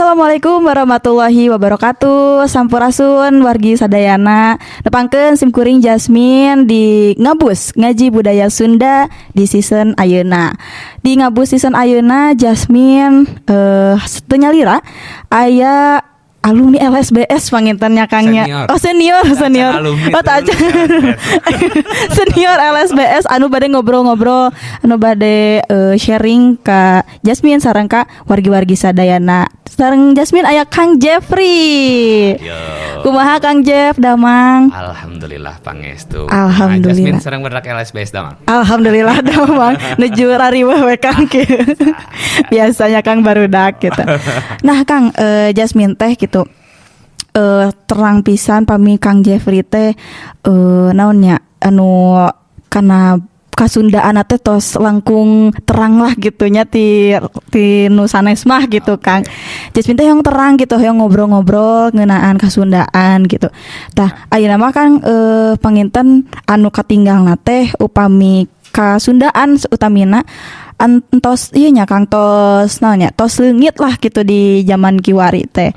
Assalamualaikum warahmatullahi wabarakatuh. Sampurasun wargi sadayana. Nepangkeun sim kuring Jasmine di Ngabus Ngaji Budaya Sunda di season ayeuna. Di Ngabus season ayeuna, Jasmine teu nyalira aya alumni LSBS panginten nya, Kang, nya. Senior. Oh, senior, senior. Alumni. Oh, tak senior LSBS anu bade ngobrol-ngobrol, anu bade sharing ka Jasmine sareng ka wargi-wargi sadayana. Sareng Jasmine aya Kang Jeffrey. Yo. Kumaha, Kang Jeff, damang? Alhamdulillah, pangestu. Alhamdulillah. Jasmine sareng barudak LSBS damang? Alhamdulillah damang. Nuju rariweuh we, Kang, kieu. Biasanya Kang barudak gitu. Nah, Kang, Jasmine teh gitu terang pisan pami Kang Jeffrey teh naon nya, anu kana kasundaan teh tos langkung terang lah gitu nya ti ti nu sanes mah gitu, Kang. Jasmine teh yang terang gitu, yang ngobrol-ngobrol ngeunaan kasundaan gitu. Tah, ayeuna mah, Kang, panginten anu katinggalna teh upami kasundaan utamina entos ieu nya, Kang, tos naon nya, tos leungit lah gitu di zaman kiwari teh.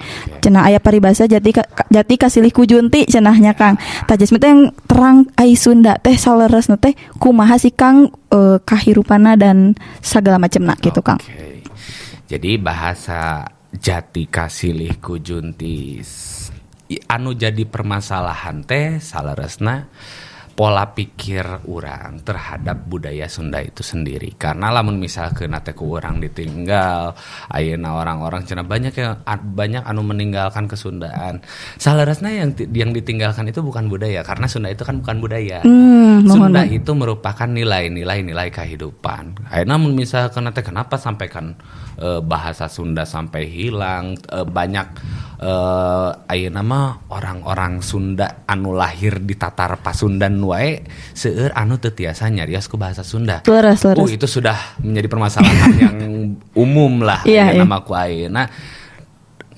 Cenah aya paribasa jati kasilih ku junti cenah nya, Kang. Tah, Jasmine teh yang terang ai Sunda teh saleresna teh kumaha sih, Kang, kahirupanna dan segala macamna gitu, Kang? Oke. Jadi bahasa jati kasilih ku junti anu jadi permasalahan teh saleresna pola pikir orang terhadap budaya Sunda itu sendiri. Karena lamun misalkan teh ku urang ditinggal, ayeuna orang-orang cenah banyak yang banyak anu meninggalkan kesundaan. Saleresna yang ditinggalkan itu bukan budaya, karena Sunda itu kan bukan budaya. Mohon Sunda mohon. Itu merupakan nilai-nilai nilai kehidupan. Ayeuna mun misalkan teh kenapa sampai kan bahasa Sunda sampai hilang, banyak ayeuna mah orang-orang Sunda anu lahir di Tatar Pasundan wae seueur anu teu tiasa nyarios ku bahasa Sunda. Leres, leres. Itu sudah menjadi permasalahan yang umum lah ayeuna mah ku ayeuna.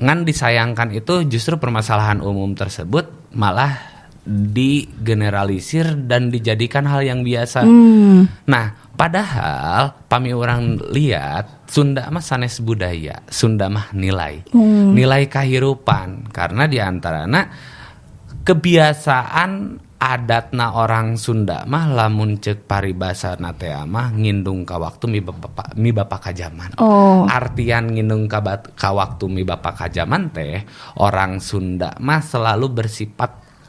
Ngan disayangkan itu justru permasalahan umum tersebut malah digeneralisir dan dijadikan hal yang biasa. Nah, padahal pami urang lihat Sunda mah sanes budaya, Sunda mah nilai. Nilai kehidupan karena diantarana kebiasaan adatna orang Sunda mah lamun cek paribasa teh mah ngindung ka waktu mibapa ka jaman. Artian ngindung ka waktu mibapa ka jaman teh orang Sunda mah selalu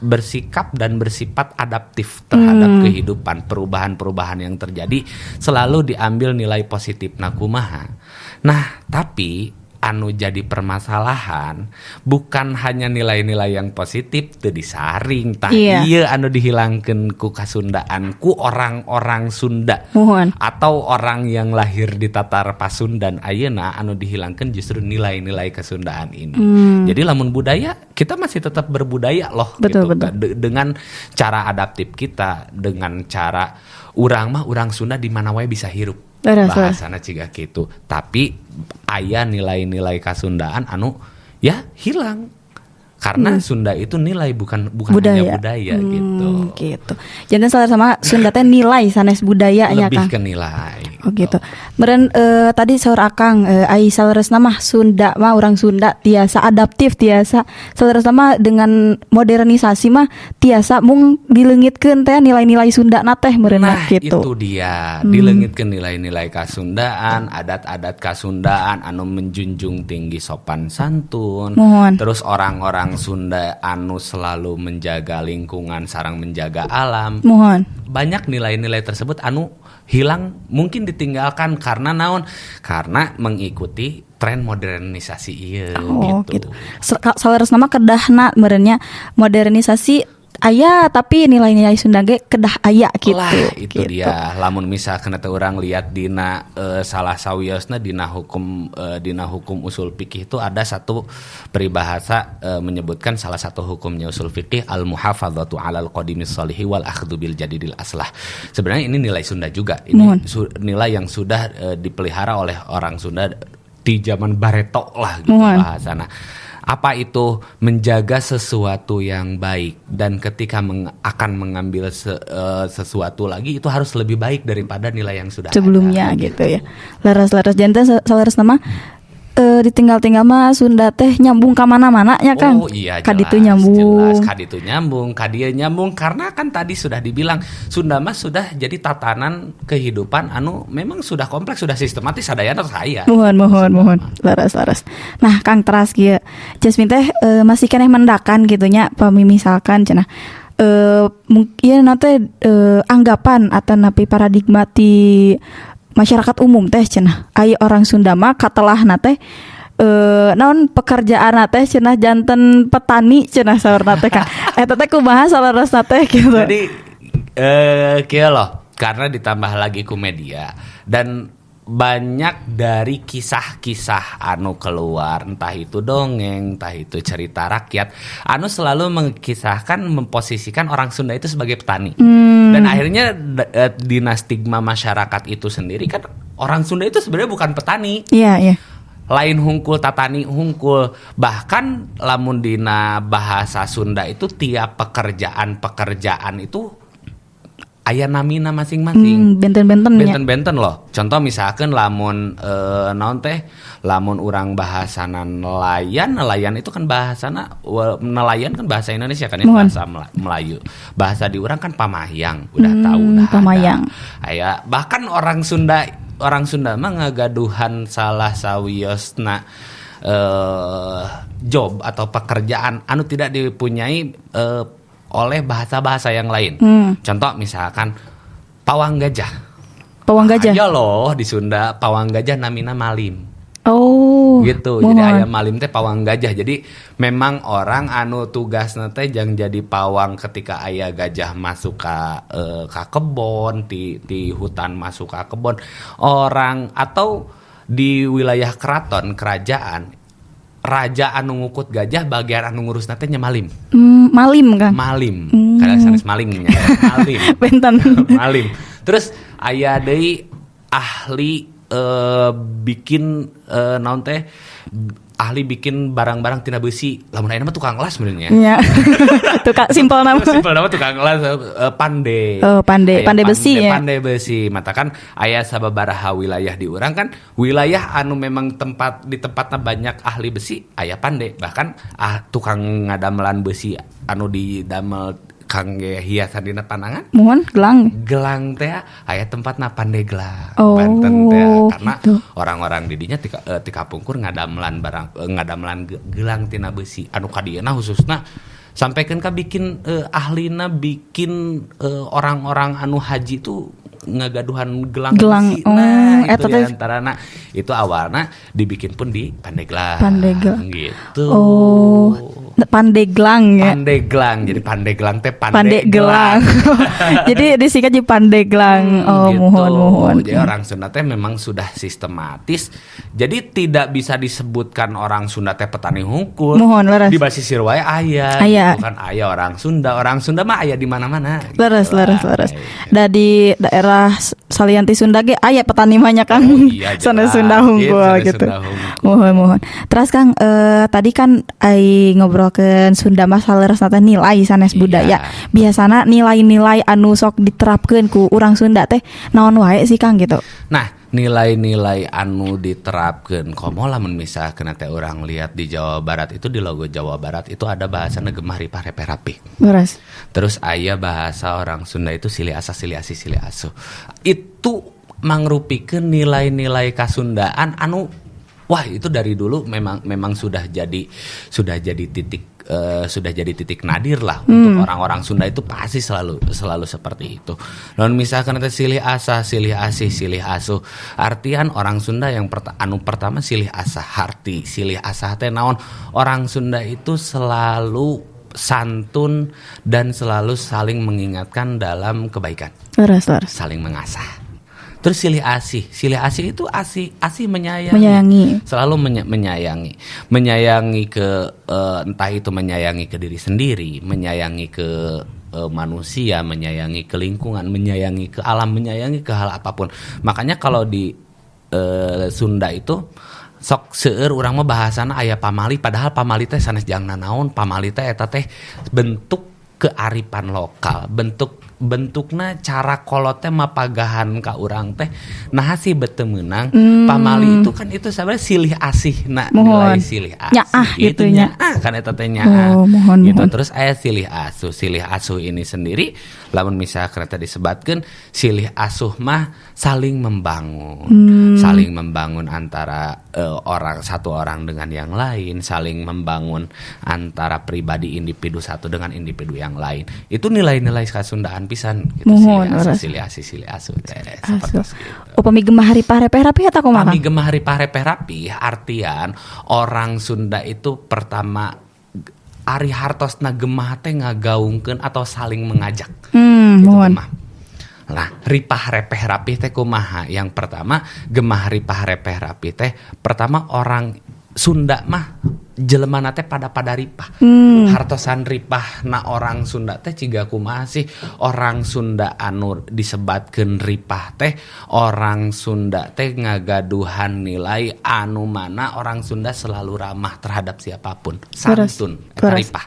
bersikap dan bersifat adaptif terhadap kehidupan, perubahan-perubahan yang terjadi selalu diambil nilai positif, nah kumaha. Nah, tapi anu jadi permasalahan bukan hanya nilai-nilai yang positif teu disaring, tah ieu anu dihilangkeun ku kasundaan ku orang-orang Sunda atau orang yang lahir di Tatar Pasundan ayeuna, anu dihilangkan justru nilai-nilai kesundaan ini. Jadi lamun budaya, kita masih tetap berbudaya loh gitu. Dengan cara adaptif kita, dengan cara urang mah urang Sunda di mana wae bisa hirup. Leres, leres. Bahasana ciga gitu. Tapi aya nilai-nilai kasundaan anu ya hilang. Karena Sunda itu nilai, bukan bukan budaya. Hanya budaya gitu. Gitu. Janten saleresna mah Sunda teh nilai sanes budaya nya, Lebih Kang. Ke nilai. Oh gitu. Meren tadi saur Akang ai saleresna mah Sunda mah, orang Sunda tiasa adaptif, tiasa saleresna mah dengan modernisasi mah tiasa, mung dileungitkeun teh nilai-nilai Sunda na teh meureun. Nah, gitu. itu dia. Dileungitkeun nilai-nilai kasundaan, adat-adat kasundaan anu menjunjung tinggi sopan santun. Terus orang-orang Sunda anu selalu menjaga lingkungan sareng menjaga alam. Banyak nilai-nilai tersebut anu hilang, mungkin ditinggalkan karena naon? Karena mengikuti tren modernisasi iya. Oh gitu. gitu. Saleresna mah kedahna meureun nya modernisasi aya, tapi nilai-nilai Sunda ge kedah aya gitu. Lah, itu gitu. dia. Lamun misalkan teh urang lihat dina salah sawiosna dina hukum usul fikih itu ada satu peribahasa menyebutkan salah satu hukumnya usul fikih al muhafadzatu alal qadimis sholihi wal akhdhu bil jadidil aslah. Sebenarnya ini nilai Sunda juga. Ini nilai yang sudah dipelihara oleh orang Sunda di zaman bareto lah gitu bahasana. Apa itu menjaga sesuatu yang baik dan ketika akan mengambil sesuatu lagi itu harus lebih baik daripada nilai yang sudah sebelumnya ada, gitu ya. Leres, leres. Janten saleresna mah Ditinggal-tinggal mah Sunda teh nyambung ka mana-mana nya, Kang. Oh iya, Ka jelas, ditu nyambung. Jelas kaditu nyambung, kadieu nyambung, karena kan tadi sudah dibilang Sunda mah sudah jadi tatanan kehidupan anu memang sudah kompleks, sudah sistematis, sadayana saya. Muhun, muhun, muhun. Leres, leres. Nah, Kang, teras kieu. Jasmine teh masih keneh mendakan gitu nya, pami misalkan cenah mungkin nanti anggapan atau napi paradigma ti masyarakat umum teh cenah ai orang Sunda mah katelahna teh naon, pekerjaan teh cenah janten petani cenah saurna teh, Kang. Eta teh kumaha saleresna teh gitu? Jadi kieu loh, karena ditambah lagi ku media dan banyak dari kisah-kisah anu keluar, entah itu dongeng, entah itu cerita rakyat, anu selalu mengkisahkan, memposisikan orang Sunda itu sebagai petani. Dan akhirnya dina stigma masyarakat itu sendiri kan orang Sunda itu sebenarnya bukan petani, Iya. lain hungkul tatani hungkul. Bahkan lamun dina bahasa Sunda itu tiap pekerjaan-pekerjaan itu aya namina masing-masing. Benten-benten nya. Benten-benten loh. Contoh misalkan lamun naon teh, lamun urang bahasana nelayan, nelayan itu kan bahasana nelayan kan bahasa Indonesia kan ya, bahasa Melayu. Bahasa di urang kan pamayang, udah tahu udah ada. Pamayang. Aya bahkan orang Sunda mah ngagaduhan salah sawiosna job atau pekerjaan anu tidak dipunyai oleh bahasa-bahasa yang lain. Contoh misalkan pawang gajah. Pawang gajah. Aya loh di Sunda pawang gajah, namina malim. Oh. Gitu. Jadi Muhun. Aya malim teh pawang gajah. Jadi memang orang anu tugasna teh jang jadi pawang ketika aya gajah masuk ka kebon, ti hutan masuk ke kebon orang, atau di wilayah keraton kerajaan, raja anu ngukut gajah, bagian anu ngurusna teh nya malim. Malim, Kang. Malim. Kadang sanes maling nya, malim. Benten. Malim. Terus aya deui ahli bikin naon teh, ahli bikin barang-barang tina besi. Lamun ayeuna mah tukang las sebenarnya. Iya. Tukang simpel nama. Simpel nama tukang las, pande. Oh, pande. Aya Pande besi ya. Pande besi. Matakan aya sababaraha wilayah di urang kan wilayah anu memang tempat di tempatnya banyak ahli besi, aya pande. Bahkan tukang ngadamelan besi anu didamel kangge hiasan dina panangan. Muhun gelang. Gelang teh aya tempatna Pandeglang, Oh, Banten teh, karena gitu. orang-orang didinya ti kapungkur ngadamelan barang ngadamelan gelang tina besi anu kadieuna khususna sampaikan ka bikin ahlina bikin orang-orang anu haji itu ngagaduhan gelang, Gelang, besi. Nah, oh, itu eta teh- diantarana itu awalnya dibikin pun di Pandeglang. Pandeglang. Gitu. Oh, Pandeglang ya. Pandeglang. Jadi Pandeglang teh Pandeglang. Jadi disingkat jadi Pandeglang. Oh, Gitu. muhun muhun. Jadi orang Sunda teh memang sudah sistematis. Jadi tidak bisa disebutkan orang Sunda teh petani hungkul. Muhun, leres. Di basisir wae aya. Aya. Gitu kan aya orang Sunda. Orang Sunda mah aya di mana-mana. Gitu Leres, lah. leres, leres. Kayak gitu. Da di daerah salian ti Sunda ge aya petani mah nya, Kang. Oh, iya, Sanes jelas. Sunda hungkul Iya, sanes gitu. Sunda hungkul. Muhun muhun. Terus Kang, tadi kan ai ngobrolkeun Sunda mah saleresna teh nilai sanes budaya. Biasana nilai-nilai anu sok diterapkeun ku urang Sunda teh naon wae sih, Kang, gitu? Nah, nilai-nilai anu diterapkan komo lamun misalkan teh urang lihat di Jawa Barat itu, di logo Jawa Barat itu ada bahasa gemah ripah repeh rapih. Leres. Terus aya bahasa orang Sunda itu silih asah, silih asih, silih asuh. Itu mangrupikeun nilai-nilai kasundaan anu wah, itu dari dulu memang memang sudah jadi titik sudah jadi titik nadir lah untuk orang-orang Sunda itu pasti selalu selalu seperti itu. Lalu misalkan ada silih asah, silih asih, silih asuh. Artian orang Sunda yang anu pertama silih asah, arti silih asah teh naon? Orang Sunda itu selalu santun dan selalu saling mengingatkan dalam kebaikan, Leres, leres. Saling mengasah. Terus silih asih, silih asih itu asih asih menyayangi. Menyayangi. Selalu menyayangi, menyayangi ke entah itu menyayangi ke diri sendiri, menyayangi ke manusia, menyayangi ke lingkungan, menyayangi ke alam, menyayangi ke hal apapun. Makanya kalau di Sunda itu sok seueur urang mah bahasana aya pamali, padahal pamali teh sanes jang nanaon, pamali teh eta teh bentuk kearifan lokal, bentuk Bentukna cara kolot teh mapagahan ka urang teh, nah sih bet teu meunang. Pamali itu kan itu sebenarnya silih asih, nah nilai silih asih Nyaah itu gitu nya. Nyaah kan eta teh, nyaah. Oh, muhun, gitu. Muhun. Terus aya silih asuh. Silih asuh ini sendiri, lamun misalkan tadi disebatkeun silih asuh mah saling membangun, saling membangun antara orang satu orang dengan yang lain, saling membangun antara pribadi individu satu dengan individu yang lain. Itu nilai-nilai kasundaan pisan gitu. Muhun, silih asuh, leres. Silih asih, silih asuh teh Asuh. seperti gitu. Upami gemah ripah repeh rapih eta kumaha, Pami Kang? gemah ripah repeh rapih, artian orang Sunda itu pertama ari hartosna gemah teh ngagaungkeun atau saling mengajak. Gitu, gemah. Nah, ripah repeh rapih teh kumaha? Yang pertama, gemah ripah repeh rapih teh pertama orang Sunda mah jelemana teh pada pada ripah. Hartosan ripah na orang Sunda teh ciga kumaha sih? Orang Sunda anu disebatkeun ripah teh orang Sunda teh ngagaduhan nilai anu mana orang Sunda selalu ramah terhadap siapapun. Santun eta ripah.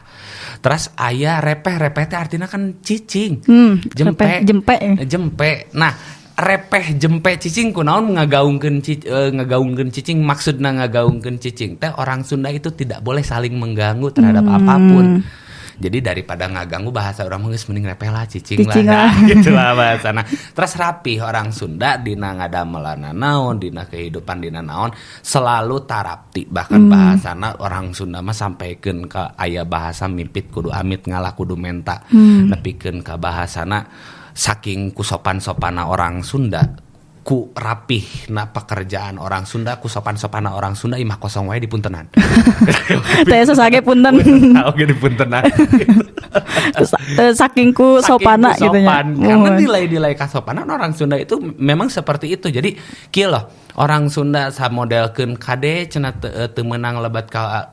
Terus aya repeh. Repeh teh artinya kan cicing. Jempe. Repeh, jempe. Jempe. Nah, repeh, jempe, cicing, kunaon ngagaungkeun cicing? Maksudna ngagaungkeun cicing teh orang Sunda itu tidak boleh saling mengganggu terhadap apapun. Jadi daripada ngaganggu, bahasa urang mah geus mending repeh lah, cicing, Cicing lah. lah. Nah, gitu lah bahasana. Terus rapih, orang Sunda dina ngadamelana naon, dina kehidupan, dina naon selalu tarapti. Bahkan bahasana orang Sunda mah sampaikeun ka aya bahasa mimpit kudu amit, ngalah kudu menta. Nepikeun ka bahasana saking ku sopan-sopana orang Sunda, ku rapih na pekerjaan orang Sunda, ku sopan-sopana orang Sunda, imah kosong wae dipuntenan. Teh sasage punten. Oke, dipuntenan. Saking ku Saking sopana ku gitu nya. sopan. Karena nilai-nilai kasopanan orang Sunda itu memang seperti itu. Jadi kieu loh, orang Sunda samodelkeun kade cenah teu meunang lebat ka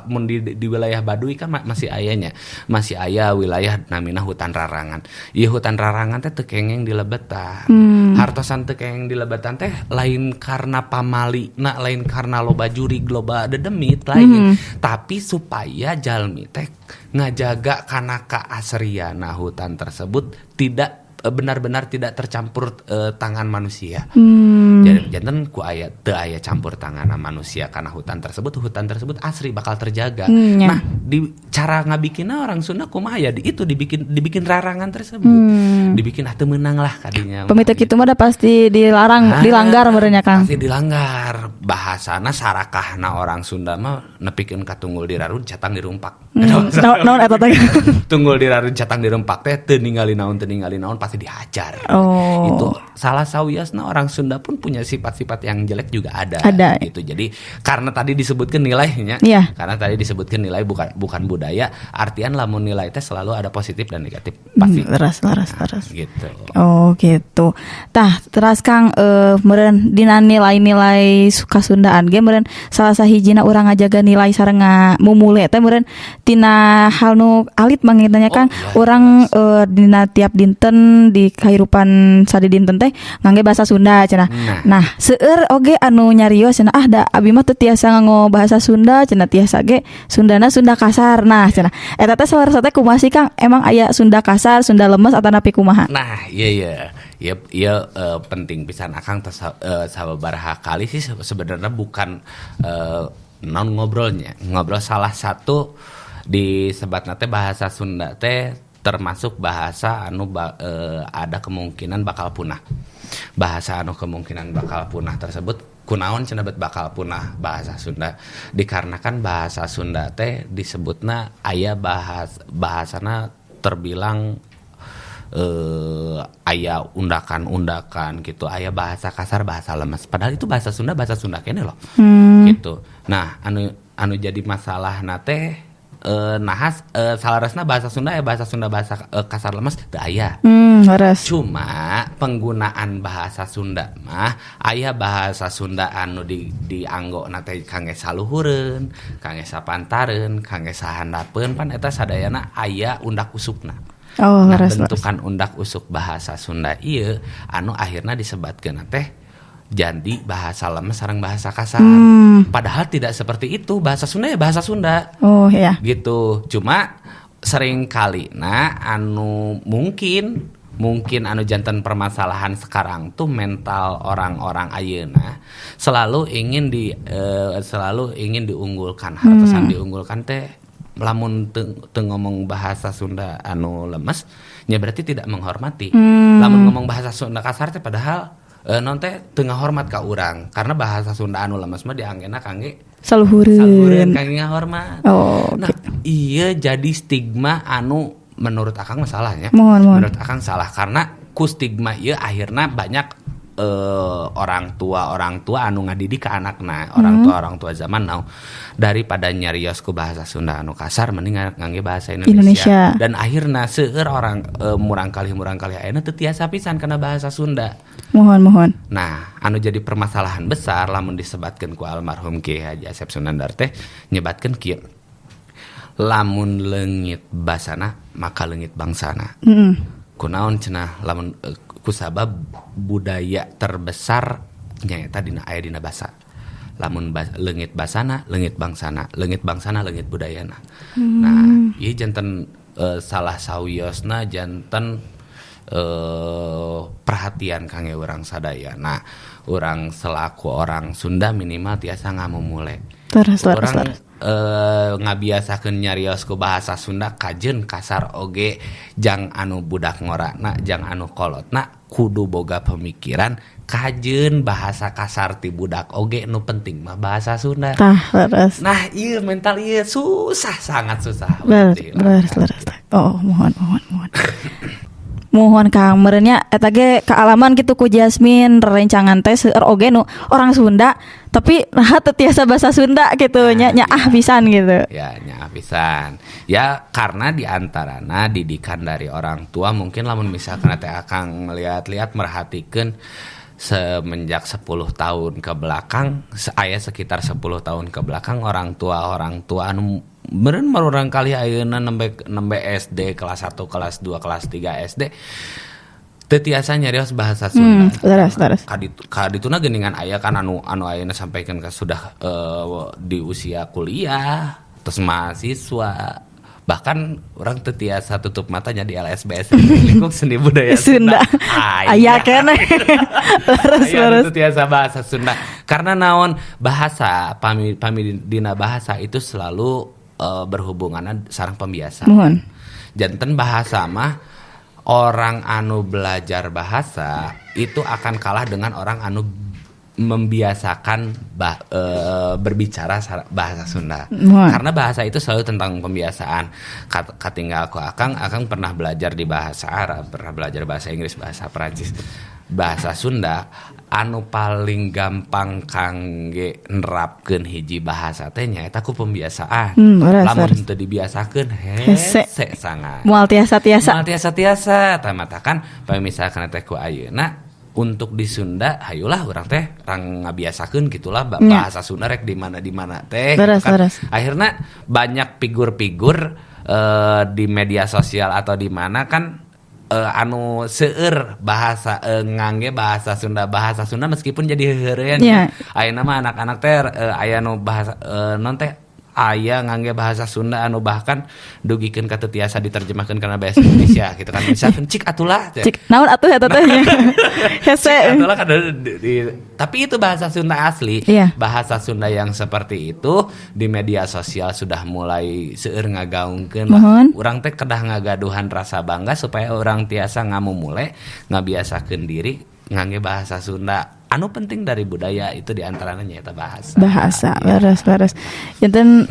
mun di wilayah Baduy kan masih ayanya. Masih aya wilayah namina hutan rarangan. Ieu hutan rarangan teh teu kengeng dilebetan. Hartosan teu kengeng dilebetan teh lain karena pamali, nah lain karena loba jurig, loba dedemit, lain. Tapi supaya jalmi teh ngajaga kana kaasriana hutan tersebut tidak benar-benar tidak tercampur tangan manusia. Jadi janten ku aya teu aya campur tangan manusia karena hutan tersebut asri bakal terjaga. Ya. Nah, di cara ngabikinna orang Sunda kumaha ya? Di, itu dibikin dibikin rarangan tersebut. Dibikin ah teu meunang lah kadinya. Pami teu kitu mah udah pasti dilarang, Ah, dilanggar meureun nya, Kang. Pasti dilanggar. Bahasana sarakahna orang Sunda mah nepikeun ka tunggul dirarud catang dirumpak. Naon eta teh? Tunggul dirarud catang dirumpak teh teu ningali naon, teu ningali naon, pasti dihajar. Oh. Itu salah sawiosna orang Sunda pun punya sifat-sifat yang jelek juga ada. Ada. Gitu. Jadi karena tadi disebutkan nilainya, karena tadi disebutkan nilai bukan bukan budaya, artian lamun nilai teh selalu ada positif dan negatif pasti. Leres, leres, leres. Gitu. Oh gitu. Tah, teras Kang, meureun dina nilai-nilai kasundaan ge meureun salah sahijina urang ngajaga nilai sareng mumule teh meureun tina hal nu alit mangitanya, Kang. Oh, iya, Urang dina tiap dinten di kahirupan sadidinten teh ngangge bahasa Sunda cenah. Nah. Nah, seueur oge anu nyarios cenah, ah da abi mah teu tiasa nganggo bahasa Sunda cenah, tiasa ge Sundana Sunda kasar. Nah, cenah eta teh salah teh kumaha sih, Kang? Emang aya Sunda kasar, Sunda lemes atau napi kumaha? Nah, iya. Iya, iya, penting pisan Akang teh sababaraha kali sih sebenarnya bukan non ngobrolnya. Ngobrol salah satu disebatna teh bahasa Sunda teh termasuk bahasa anu ada kemungkinan bakal punah. Bahasa anu kemungkinan bakal punah tersebut kunaon cenah bet bakal punah bahasa Sunda? Dikarenakan bahasa Sunda teh disebutna aya bahasana terbilang aya undakan-undakan gitu, aya bahasa kasar, bahasa lemes. Padahal itu bahasa Sunda, bahasa Sunda keneh loh. Gitu. Nah, anu anu jadi masalah teh nahas salarasna bahasa Sunda ya bahasa Sunda bahasa kasar lemes teu aya. Leres. Cuma penggunaan bahasa Sunda mah aya bahasa Sunda anu dianggo teh kangge saluhureun, kangge sapantareun, kangge sahandapeun, pan eta sadayana aya undak usukna. Oh, Nah, leres, leres. bentukan undak usuk bahasa Sunda ieu anu akhirnya disebatkeun teh jadi bahasa lemes sareng bahasa kasar. Padahal tidak seperti itu. Bahasa Sunda ya bahasa Sunda. Oh, iya. Gitu. Cuma sering kali nah anu mungkin Mungkin anu janten permasalahan sekarang tuh mental orang-orang ayeuna selalu ingin diunggulkan. Hartosan diunggulkan teh lamun teu ngomong bahasa Sunda anu lemes nya berarti tidak menghormati. Lamun ngomong bahasa Sunda kasar teh padahal non teh teu ngahormat ka urang, karena bahasa Sunda anu lemes mah dianggena kangge saluhureun. Saluhureun, kangge ngahormat. Oh, Nah, iya, jadi stigma anu menurut Akang masalahnya. Muhun, muhun. Menurut Akang salah karena ku stigma ieu akhirnya banyak orang tua anu ngadidik ke anakna, orang tua zaman now, daripada nyarios ku bahasa Sunda anu kasar mending ngangge bahasa Indonesia. Indonesia. Dan akhirnya seueur orang murangkalih ayeuna teu tiasa pisan kana bahasa Sunda. Muhun, muhun. Nah, anu jadi permasalahan besar lamun disebatkeun ku almarhum Kiai Haji Asep Sunandar teh nyebatkeun kieu. Lamun leungit basana maka leungit bangsana. Kunaon cenah? Lamun kusabab budaya terbesar nyaeta dina aya dina basa. Lamun leungit basana, leungit bangsana, leungit bangsana, leungit budayana. Nah, ieu janten salah sawiosna janten perhatian kangge urang sadaya. Nah, urang selaku orang Sunda minimal tiasa ngamumule. Terus, terus, Urang terus. Ngabiasakeun nyarios ku bahasa Sunda kajeun kasar oge jang anu budak ngorana, jang anu kolotna kudu boga pemikiran kajeun bahasa kasar ti budak oge nu penting mah bahasa Sunda. Tah, leres. Nah, iya mental iya susah, sangat susah Leres, untuk leres, dihilangkan. Leres. Oh, muhun, muhun, muhun. Muhun, Kang, meureun nya eta ge kaalaman gitu ku Jasmine, rerencangan teh seueur oge nu orang Sunda tapi nah teu tiasa bahasa Sunda gitu nya, nyaah pisan gitu. Ya, nyaah pisan. Ya, karena diantarana didikan dari orang tua mungkin. Lamun misalkan teh Akang ngeliat-lihat, merhatikan semenjak 10 tahun ke belakang, aya sekitar 10 tahun ke belakang, orang tua anu meureun murangkalih ayeuna nembe nembe SD kelas 1, kelas 2, kelas 3 SD teu tiasa nyarios bahasa Sunda. Leres, leres. Kadituna geuningan aya kan anu anu ayeuna sampaikan ke sudah di usia kuliah terus mahasiswa, bahkan urang teu tiasa tutup matanya di LSBS, Lingkup Seni Budaya Sunda. Sunda. Aya keneh. Leres, Aya leres. teu tiasa bahasa Sunda karena naon? Bahasa pami pami dina bahasa itu selalu berhubungan sareng pembiasa. Muhun. Janten bahasa mah orang anu belajar bahasa itu akan kalah dengan orang anu membiasakan berbicara bahasa Sunda. Muhun. Karena bahasa itu selalu tentang pembiasaan. Katinggal ku Akang, Akang pernah belajar di bahasa Arab, pernah belajar bahasa Inggris, bahasa Perancis. Bahasa Sunda anu paling gampang kangge nerapkeun hiji bahasa teh nyaeta ku pembiasaan. Leres, Lamun leres. teu dibiasakeun Hese. hese sangat. Moal tiasa-tiasa. Moal tiasa-tiasa. Tah, matakan pami misalkan teh ku ayeuna untuk di Sunda hayulah urang teh rang ngabiasakeun gitulah bahasa Sunda rek di mana di mana teh gitu Leres, kan. Leres. Akhirnya banyak figur-figur di media sosial atau di mana kan anu seueur bahasa ngangge bahasa Sunda meskipun jadi heuheureun. Ayeuna mah anak-anak teh aya nu bahasa non teh aya ngangge bahasa Sunda anu bahkan dugikeun ka teu tiasa diterjemahkeun kana bahasa Indonesia gitu kan, misalkan cik atulah teh. Cik, naon atuh eta teh nya? Hese. Cik atulah kan tapi itu bahasa Sunda asli. Iya. Bahasa Sunda yang seperti itu di media sosial sudah mulai seueur ngagaungkeun lah. Muhun. Urang teh kedah ngagaduhan rasa bangga supaya urang tiasa ngamumule ngabiasakeun diri ngangge bahasa Sunda. Anu penting dari budaya itu diantaranya nyaeta bahasa. Bahasa, leres, leres. Janten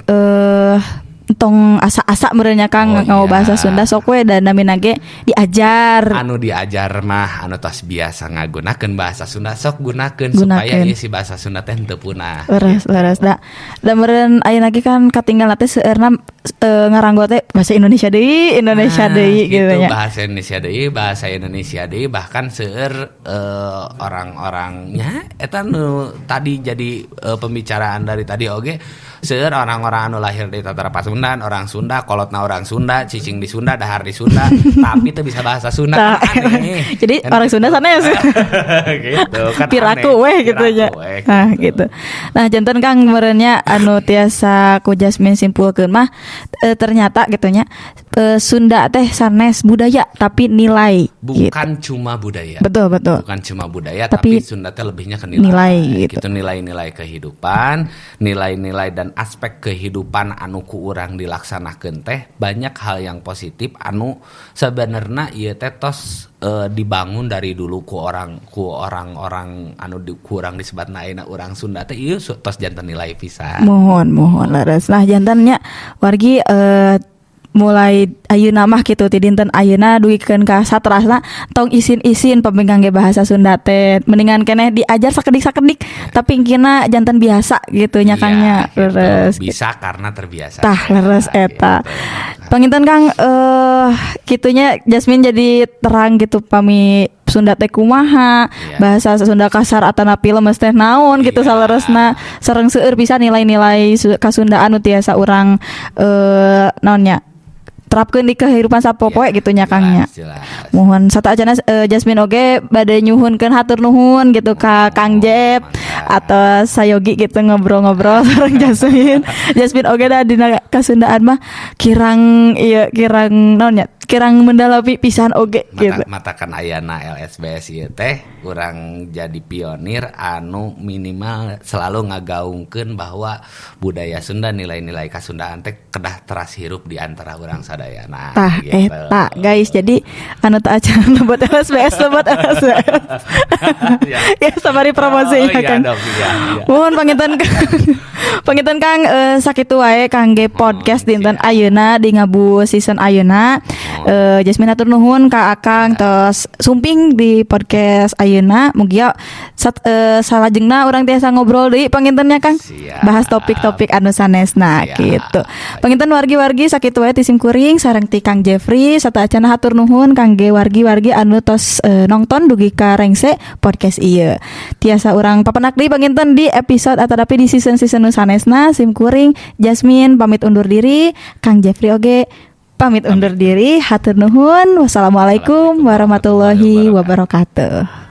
tong asa-asa meureun nya, Kang, Oh, nganggo iya. bahasa Sunda sok we da namina ge diajar. Anu diajar mah anu tos biasa ngagunakeun bahasa Sunda sok gunakeun supaya Gunakeun. ieu si bahasa Sunda teh henteu punah. Leres, leres, da. Da meureun ayeuna ge kan katinggal teh seueurna ngaranggo teh bahasa Indonesia deui, Indonesia Nah, deui gitu nya. Bahasa Indonesia deui, bahasa Indonesia deui, bahkan seueur orang-orangnya eta nu tadi jadi pembicaraan dari tadi oge, seueur orang-orang anu lahir di Tatar Pasundan, orang Sunda, kolotna orang Sunda, cicing di Sunda, dahar di Sunda, tapi teu bisa bahasa Sunda Tah. kan aneh. Jadi Kan orang Sunda sanes. Gitu kan Piraku aneh. weh gitu nya. Piraku weh, Nah, gitu. gitu. Nah, janten Kang meureun nya anu tiasa ku Jasmine simpulkeun mah ternyata gitu nya. Sunda teh sanes budaya, tapi nilai gitu. Bukan cuma budaya. Betul, betul. Bukan cuma budaya, Tapi tapi Sunda teh lebihnya ke nilai. Nilai gitu. Gitu, nilai-nilai kehidupan, nilai-nilai dan aspek kehidupan anu ku urang dilaksanakeun teh banyak hal yang positif anu sebenarnya ieu teh tos dibangun dari dulu ku orang-orang anu ku urang disebutna ayeuna urang Sunda teh ieu tos janten nilai pisan. Muhun, muhun, leres. Nah, janten nya wargi, mulai ayeuna mah gitu, ti dinten ayeuna dugikeun ka saterasna, tong isin-isin pami ngangge bahasa Sunda teh. Mendingan keneh diajar sakedik-sakedik, tapi engkina janten biasa gitu nya, Kang, nya. Iya, gitu. Leres. Bisa karena terbiasa. Tah, leres eta. Gitu. Panginten, Kang, kitunya Jasmine jadi terang gitu pami Sunda teh kumaha, bahasa Sunda kasar atanapi lemes teh naon gitu. Saleresna sareng seueur pisan nilai-nilai kasundaan nu tiasa urang naon nya, terapkeun di kehidupan sapopoe gitu nya, Kang, nya. Jelas, jelas. Muhun, sateuacanna Jasmine oge bade nyuhunkeun hatur nuhun gitu ka Kang Jep atau sayogi gitu ngobrol-ngobrol sareng Jasmine. Jasmine oge da dina kasundaan mah kirang ieu, kirang naon nya, kirang mendalami pisan oge gitu. Matakan ayana LSBS ieu teh urang jadi pionir anu minimal selalu ngagaungkeun bahwa budaya Sunda, nilai-nilai kasundaan teh kedah teras hirup di antara urang sadayana Tah, gitu. Eta guys, jadi anu teu acan lebet LSBS, lebet LSBS. Ya, sabari promosi Oh, ya, iya Kang. Dong, iya. Muhun, panginten Kang. Panginten Kang, sakitu wae kangge podcast dinten ayeuna di Ngabu season ayeuna. Jasmine hatur nuhun ka Akang tos sumping di podcast ayeuna. Mugia salajengna urang tiasa ngobrol deui panginten nya, Kang. Siap. Bahas topik-topik anu sanesna gitu. Panginten wargi-wargi, sakitu wae ti sim kuring sareng ti Kang Jeffrey. Sateuacanna hatur nuhun kangge wargi-wargi anu tos nongton dugi ka rengse podcast ieu. Tiasa urang papendak deui panginten di episode atau di season-season nu sanesna. Sim kuring Jasmine pamit undur diri, Kang Jeffrey oge pamit undur diri. Hatur nuhun. Wassalamualaikum warahmatullahi wabarakatuh.